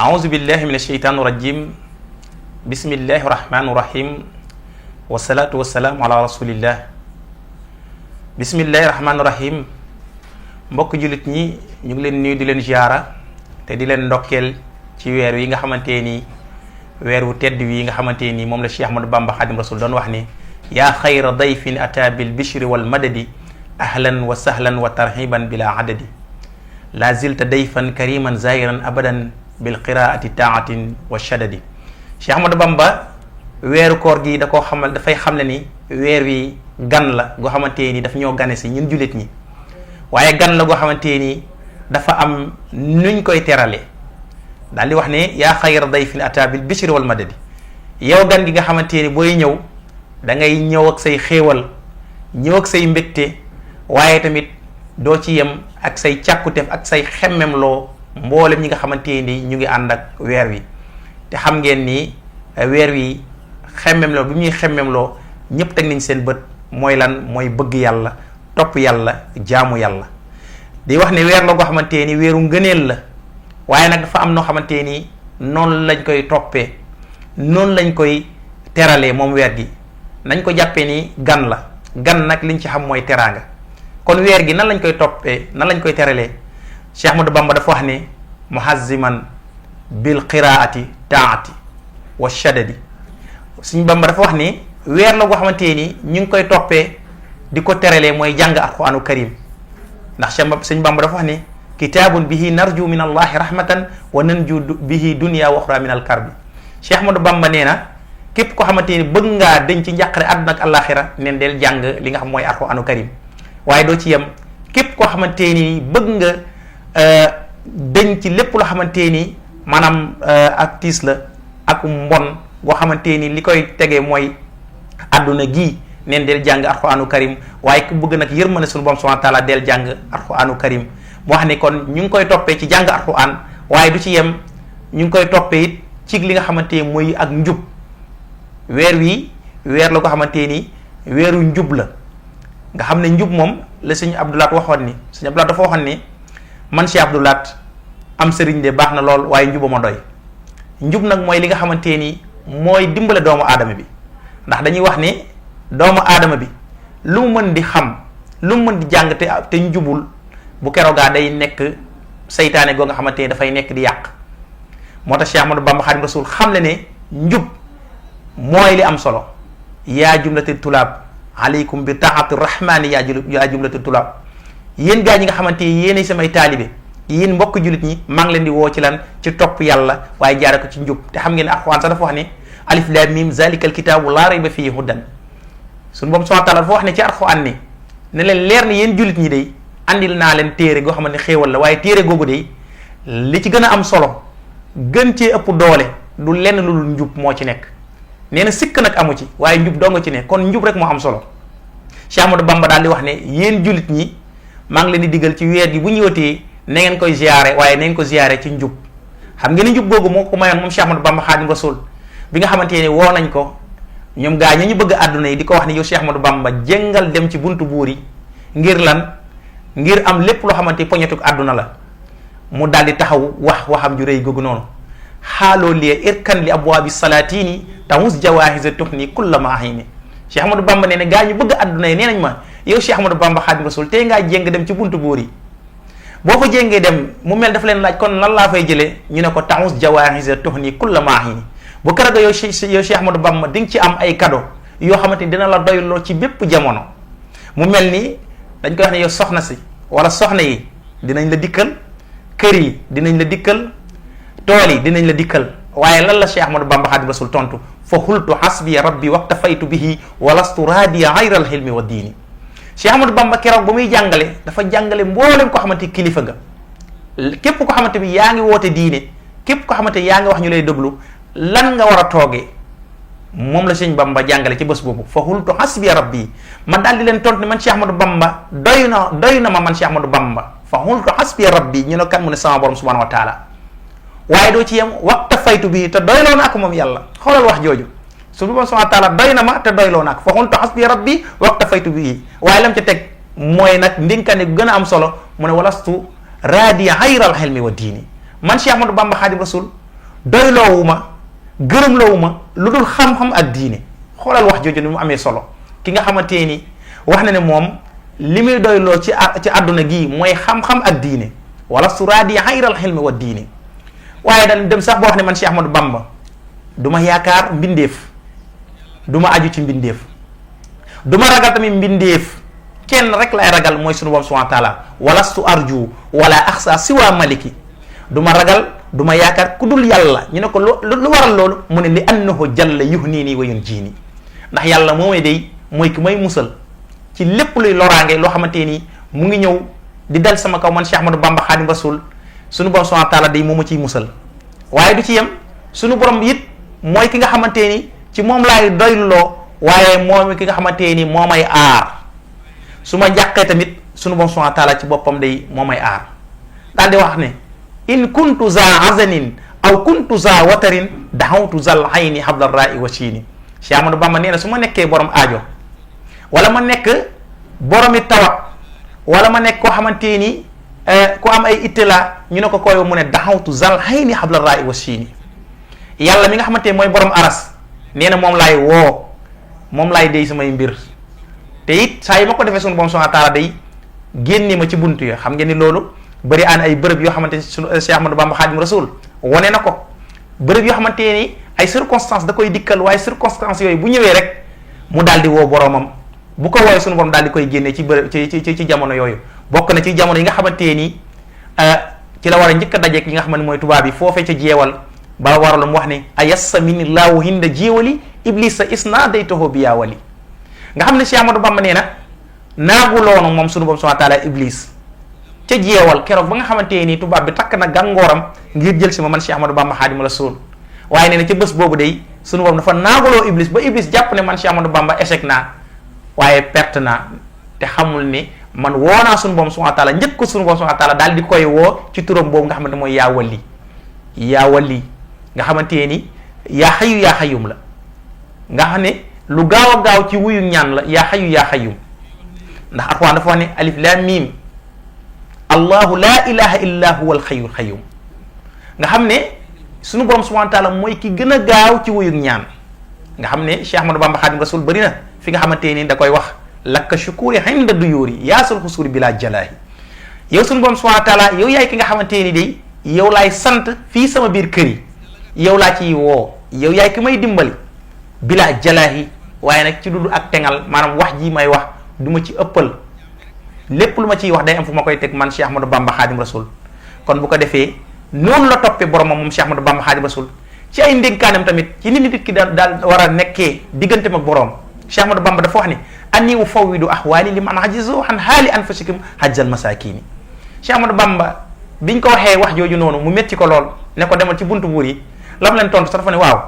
أعوذ بالله من الشيطان الرجيم بسم الله الرحمن الرحيم والصلاة والسلام على رسول الله بسم الله الرحمن الرحيم mbokk julit ñi ñu ngi leen nuyu di leen ziara te di leen ndokkel ci weer wi nga xamanteni weer wu tedd wi nga xamanteni mom la Cheikh Ahmadou Bamba Khadim Rasoul don wax ni ya khayra dayfin ata bil bishri wal madadi ahlan wa sahlan wa tarhiban bila adadi la zilta dayfan kariman zairan abadan bil qiraati taatin wa shadadi. Cheikh Ahmadou Bamba weeru koor gi da koo xamal dafay xamle ni weer wi gan la goo xamante ni daf ñoo gane si ñun julit ñi waaye gan la goo xamante ni dafa am nuñ koy terale daal di wax ne yaa xayra dayfin ata bil bishri wal madadi. yow gan gi nga xamante ni booy ñëw da ngay ñëw ak say xéewal ñëw ak say mbégte waaye tamit doo ci yem ak say càkkuteef ak say xemmemloo mboolem ñi nga xamante ni ñu ngi ànd ak weer wi te xam ngeen ni weer wi xemmemloo bi ñuy xemmemloo ñëpp teg nañ seen bët mooy lan mooy bëgg yàlla topp yàlla jaamu yàlla di wax ne weer la goo xamante ni weeru ngëneel la waaye nag dafa am noo xamante ni noonu lañ koy toppee noonu lañ koy teralee moom weer gi nañ ko jàppee ni gan la gan nag liñ ci xam mooy teraanga kon weer gi nan lañ koy toppee nan lañ koy teralee Cheikh Ahmadou Bamba dafa wax ne muhazziman bil qiraati taati wa shadadi. suñ Bamba dafa wax ni weer la goo xamante ni ñu ngi koy toppee di ko teralee mooy jàng alquranu karim ndax suñ Bamba dafa wax ni kitaabun bihi narju min allahi rahmatan wa nanju bihi dunya wa uxra min al karbi. Cheikh Ahmadou Bamba nee na képp koo xamante ni bëgg ngaa dañ ci njàqare àdduna ak àllaaxira neen del jàng li nga xam mooy alquranu karim waaye doo ci yem képp koo xamante ni bëgg nga dañ ci lépp loo xamante ni maanaam ak tiis la ak mbon goo xamante ni li koy tegee mooy àdduna gii neen del jàng alquranu karim waaye ku bëgg nag yërmande sunu borom subhanahu wa taala del jàng alquranu karim moo xam ne kon ñu ngi koy toppee ci jàng alquran waaye du ci yem ñu ngi koy toppee it ci li nga xamante ni mooy ak njub weer wi weer la ko xamante ni weeru njub la nga xam ne njub moom la sëñ Abdoulaat waxoon ni sëñ Abdoulaat dafa waxoon ni man Cheikh Abdoulaat am sëriñ de baax na lool waaye njuba ma doy njub nag mooy li nga xamante ni mooy dimbale doomu aadama bi ndax dañuy wax ni doomu aadama bi lu mu mën di xam lu mu mën di jàng te njubul bu keroogaa day nekk saytaane goo nga xamante ni dafay nekk di yàq moo tax Cheikh Ahmadou Bamba Khadim Rasoul xam le ne njub mooy li am solo yaa jumlatil tulaab aleykum bi taati rahmaani yaa jumlatil tulaab yéen gaa ñi nga xamante ni yéenay samay taalibe yéen mbokk julit ñi maa ngi leen di woo ci lan ci topp yàlla waaye jaare ko ci njub te xam ngeen ne alxuraan sax dafa wax ne alif lam mim zalikal kitaabu laa rayba fiihi hudan suñu boroom subhaanahu wa taala dafa wax ne ci alxuraan ni ne leen leer ni yéen julit ñi day andil naa leen téere goo xamante ne xéewal la waaye téere googu day li ci gën a am solo gën cee ëpp doole du lenn lu dul njub moo ci nekk nee na sikk nag amu ci waaye njub doo nga ci nekk kon njub rek moo am solo Cheikh Ahmadou Bamba daal di wax ne yéen julit ñi maa ngi leen di digal ci weer gi bu ñëwatee na ngeen koy ziyaare waaye na ngeen ko ziyaare ci njub xam ngeen ni njub googu moo ko mayoon moom Cheikh Ahmadou Bamba Khadim Rasoul bi nga xamante ne woo nañ ko ñoom gaa ñi ñu bëgg àdduna yi di ko wax ne yow Cheikh Ahmadou Bamba jëngal dem ci buntu buur yi ngir lan ngir am lépp loo xamante poñetuk àdduna la mu daal di taxaw waxam ju rëy googu noonu xaaloo lie irkan li abwaabi salaatini tamus jawahisa tuhni kulla maahini. Cheikh Ahmadou Bamba nee na gaa ñu bëgg àdduna yi nee nañ ma yow Cheikh Ahmadou Bamba Khadim Rasoul tey ngaa jéng dem ci buntu buur yi boo fa jéngee dem mu mel dafa leen laaj kon lan laa fay jëlee ñu ne ko tamus jawahisa tuhni kulla maahini bu karaga yow Cheikh Ahmadou Bamba di nga ci am ay cadeau yoo xamante ni dina la doyloo ci bépp jamono mu mel ni dañ koy wax ne yow soxna si wala soxna yi dinañ la dikkal kër yi dinañ la dikkal tool yi dinañ la dikkal waaye lan la Cheikh Ahmadou Bamba Khadim Rasoul tontu fa xultu hasbi rabbi waktafaytu bihi walastu raadiya ghayra al hilmi wa diini. Cheikh Ahmadou Bamba keroog ba muy jàngale dafa jàngale mboolem ko xamante kilifa nga képp ko xamante bi yaa ngi woote diine képp ko xamante yaa ngi wax ñu lay déglu lan nga war a toogee moom la sëñ Bamba jàngale ci bés boobu fa xultu hasbi rabbi ma daal di leen tontu ne man Cheikh Ahmadou Bamba doy na ma man Cheikh Ahmadou Bamba fa xultu hasbi rabbi ñu ne kan mu ne sama borom subhanahu wa taala waaye doo ci yem waxta faytu bii te doyloo na ak moom yàlla xoolal wax jooju su borom subhanahu wa taala doy na ma te doyloo na ak fa xultu hasbi rabbi waxta faytu bii waaye lam ca teg mooy nag ndénkaane gën a am solo mu ne walastu raadiya xayral xelmi wa diini man Cheikh Ahmadou Bamba Khadim Rasoul doyloowu ma gërëmloowu ma lu dul xam-xam ak diine. xoolal wax jooju ni mu amee solo ki nga xamante ni wax na ne moom li muy doyloo ci àdduna gii mooy xam-xam ak diine wala suraadi xayral xilmi wa diine. waaye dañ dem sax boo wax ne man Cheikh Ahmadou Bamba du ma yaakaar mbindeef du ma aju ci mbindeef du ma ragal tamit mbindeef kenn rek lay ragal mooy sunu borom subhanahu wa taala walastu arju wala axsa siwa maliki du ma ragal du ma yaakaar ku dul yàlla. ñu ne ko lu waral loolu mu ne li annahu jalla yuhnini wa yunjini ndax yàlla moomay day mooy ki may musal ci lépp luy loraange loo xamante ni mu ngi ñëw di dal sama kaw man Cheikh Ahmadou Bamba Xaadim Rasul sunu borom subhanahu wa taala day moo ma ciy musal. waaye du ci yem sunu borom it mooy ki nga xamante ni ci moom laay doyloo waaye moom ki nga xamante ni moo may aar su ma njàqee tamit sunu borom subhanahu wa taala ci boppam day moo may aar. daal di wax ne in kuntu za azanin aw kuntu za watarin daxawtu zal ayni habla ra'i wa chiini. Cheikh Ahmadou Bamba nee na su ma nekkee borom aajo wala ma nekk boromi tawat wala ma nekk koo xamante ni ku am ay itte la ñu ne ko koy mu ne daxawtu zal hayni habla ra'i wa chiini. yàlla mi nga xamante ni mooy borom aras nee na moom laay woo moom laay dey samay mbir te it saa yi ma ko defee sunu borom subhanahu wa taala day génne ma ci buntu yo xam ngeen ni loolu bëri aan ay bërëb yoo xamante ni sunu Cheikh Ahmadou Bamba Xaadim Rasul wane na ko bërëb yoo xamante ni ay circonstances da koy dikkal waaye circonstances yooyu bu ñëwee rek mu daal di woo boromam bu ko woowee sunu borom daal di koy génnee ci bërëb ci jamono yooyu. bokk na ci jamono yi nga xamante ni ci la war a njëkk a dajeek yi nga xamante mooy tubaab yi foofee ca jeewal ba waral mu wax ne ayassa minillahu hinda jeewali iblisa isna daytahu bi yaawali nga xam ne Cheikh Ahmadou Bamba nee na naaguloonu moom sunu borom subhanahu wa taala iblis ca jeewal keroog ba nga xamante ni tubaab bi takk na gàngooram ngir jël si ma man Cheikh Ahmadou Bamba Xaadimu Rasuul waaye nee na ca bés boobu day sunu borom dafa naaguloo iblis ba iblis jàpp ne man Cheikh Ahmadou Bamba échec naa waaye perte naa te xamul ni man woo naa sunu borom subhanahu wa taala njëkk ko sunu borom subhanahu wa taala daal di koy woo ci turam boobu nga xamante mooy yaa wali nga xamante ni yaa xayu yaa xayum la nga xam ne lu gaaw a gaaw ci wuyu ñaan la yaa xayu yaa xayum ndax Alxuraan dafa wax ne alif lam mim allahu laa ilaha illa huwa alxayyul xayyum nga xam ne sunu borom subhanahu wa taala mooy ki gën a gaaw ci wuyu ñaan nga xam ne Cheikh Ahmadou Bamba Xaadim Rasul bëri na fi nga xamante ni da koy wax lakka shukuri inda duyuri yaasul xusuuri bila jalaahi yow sunu borom subhanahu wa taala yow yaay ki nga xamante ni day yow laay sant fii sama biir kër yi yow laa ciy woo yow yaay ki may dimbali bila jalaahi waaye nag ci dudu ak tengal maanaam wax ji may wax du ma ci ëppal lépp lu ma ciy wax day am fu ma koy teg man Cheikh Ahmadou Bamba Xaadim Rasul kon bu ko defee noonu la toppee boromam moom Cheikh Ahmadou Bamba Xaadim Rasul ci ay ndénkaanam tamit ci nit ki daal war a nekkee digganteem ak borom Cheikh Ahmadou Bamba dafa wax ni anni ufawwidu ahwaali liman ajizu an haali anfusikum hajjal masakini. Cheikh Ahmadou Bamba biñ ko waxee wax jooju noonu mu métti ko lool ne ko demal ci buntu buur yi lam leen tontu sax dafa ne waaw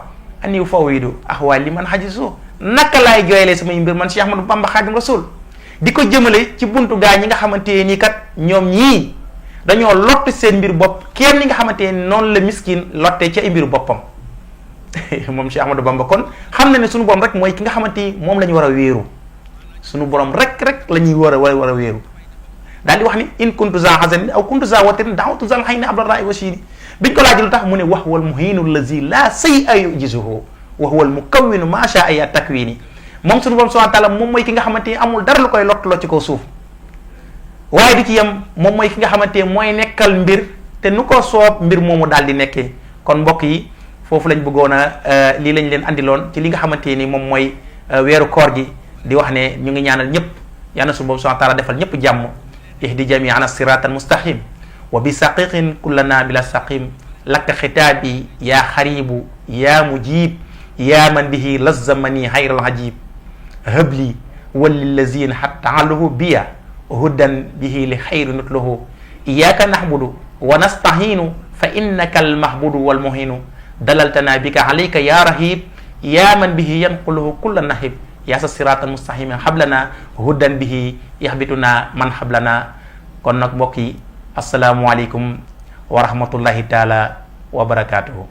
anni ufawwidu ahwaali liman ajizu naka laay jooyalee samay mbir man Cheikh Ahmadou Bamba Xaadim Rasul di ko jëmale ci buntu gaa ñi nga xamante ni kat ñoom ñii dañoo lott seen mbir bopp kenn ñi nga xamante ni noonu la miskin lottee ci ay mbiru boppam moom Cheikh Ahmadou Bamba kon xam na ne sunu borom rek mooy ki nga xamante ni moom la ñu war a wéeru sunu borom rek la ñuy war a wéeru daal di wax ni in kuntu za hazanin aw kuntu za watarin da'awtu zal hayni abla ra'i wa shini biñ ko laaj lu tax mu ne wax wal muhinu allazi la say a yujizuhu wa huwa al mukawwinu ma sha'a ya takwini moom sunu borom subhanahu wa ta'ala moom mooy ki nga xamante ni amul dara lu koy lottaloo ci kaw suuf waaye du ci yem moom mooy ki nga xamante ni mooy nekkal mbir te nu ko soob mbir moomu daal di nekkee kon mbokk yi foofu lañ bëggoon a lii lañ leen andiloon ci li nga xamante ni moom mooy weeru koor gi di wax ne ñu ngi ñaanal ñëpp yal na sunu borom subhanahu wa ta'ala defal ñëpp jàmm ihdi jami'ana siratan mustaqim wa bi saqiqin kullana bila saqim lakka xitaabi yaa xaribu yaa mujib yaa man bihi lazzamani xayral ajib habli walillazina hatta aluhu biya hudan bihi li xayri nutluhu iyaka nahbudu wa nastahinu fa innaka almahbudu walmuhinu dalaltana bika alayka ya rahib ya man bihi yanquluhu kulla nahib ya sa siratan mustaqima hablana hudan bihi yahbituna man hablana kon nag mbokk yi asalaamualeykum wa rahmatullahi taala wa barakatuhu